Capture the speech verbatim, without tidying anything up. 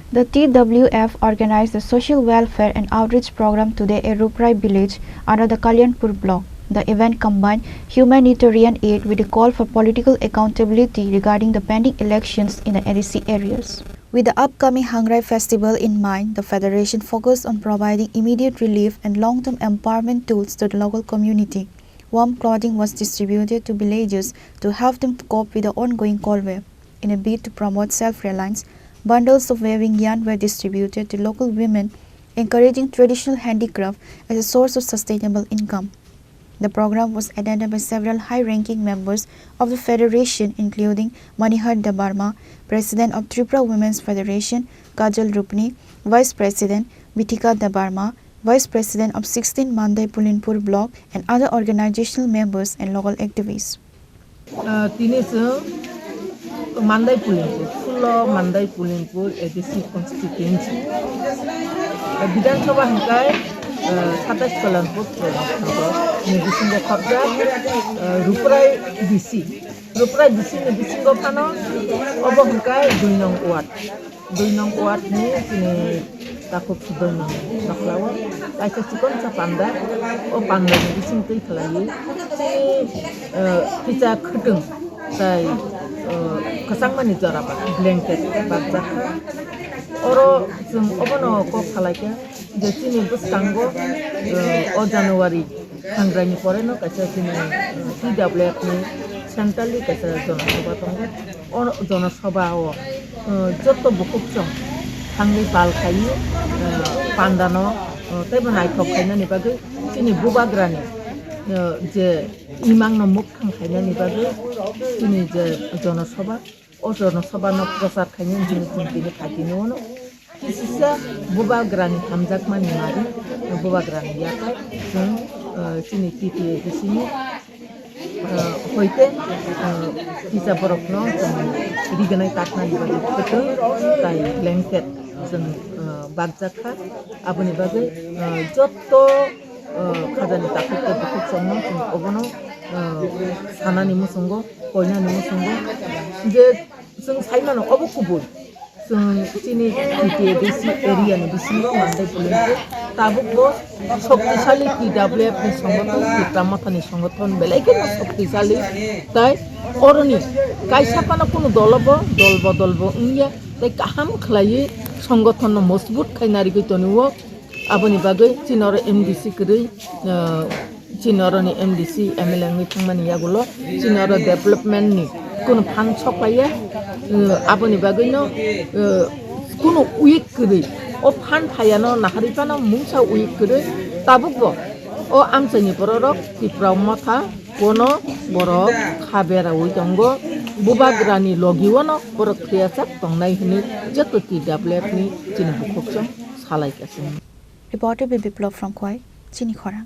The T W F organized a social welfare and outreach program today at Ruprai village under the Kalyanpur block. The event combined humanitarian aid with a call for political accountability regarding the pending elections in the A D C areas. With the upcoming Hangrai festival in mind, the federation focused on providing immediate relief and long-term empowerment tools to the local community. Warm clothing was distributed to villagers to help them cope with the ongoing cold wave. In a bid to promote self-reliance, bundles of weaving yarn were distributed to local women, encouraging traditional handicraft as a source of sustainable income. The program was attended by several high-ranking members of the federation, including Manihar Debbarma, President of Tripura Women's Federation, Kajal Rupni, Vice President Mithika Debbarma, Vice President of sixteen Mandai Pulinpur Block, and other organizational members and local activists. Ah, tini chwng Mandai Pulinpur, sullo Mandai Pulinpur A D C constituency. Ah, Bidhan Sabha hwnkhe, ah, satais Kalanpur ni bisingo khopjak, ah, Ruprai D C. Ruprai D C ni bisingo phano obo hwnkhe dui nong ward. Dui nong ward ni chini takhuk sudoi nong nokhlao kaisa chikonsa panda, o panda ni bising twi khlaiwi chini, eh, kisa khwtwng tai, eh, kwchangmani jora ba blanket bakjak kha. Oro chwng obono kok salai kha je chini bwskango, eh, o January Hangrai ni pore no kaisa chini, eh, T W F ni centrally kaisa jonosabha tongo. O jonosabha o, eh, joto bukhuk chwng thangwi pal khaiwi, eh, panda no, eh, teibo naithok khainani bagwi chini bubagrani, eh, je imang no mukthang khainani bagwi chini je jonosabha, o jonosabha no prochar khainani hwnwi chwng tini phaikhe nugo no. Kisisa bubagrani hamjakmani mari, bubagrani yakai chwng, eh, chini T T A D C ni, eh, hoite, eh, kisa borokno chwng rignai taknani bagwi kwtwng tai blanket chwng, eh, bakjak kha. Aboni bagwi, eh, jotto, eh, khajani takhuk tei bukhuk chwngno chwng obono, eh, sanani muchungo, koinani muchungo je chwng sai mano obo kubui. Chwng chini T T A D C area ni bisingo Mandai Pulinpur tabuk bo shoktisali T W F ni songothon, Tipra Motha ni songothon belai kheno shoktisali. Tai oroni kaisa phano kunu dolo bo dol bodol bo wngya, tai kaham khlaiwi songothon no mojbut khai narigwi tonio. Aboni bagwi chini oro M D C kwrwi, ah, chini oroni M D C, M L A wngwi thangmani yagulo chini oro development ni kunu phan sok paiya. Ah, aboni bagwino, ah, kunu weak kwrwi o phan phaiya no naharwi phano mungsa weak kwrwi tabuk bo o amchaini bororok Tipra Motha bono borok kha berawi tongo, bubagrani logi o no borok thwiyasak tongnai hwnwi joto T W F ni chini bukhuk chwng salai ka chwng. Reporter Biplab from Khowai, Chini Khorang.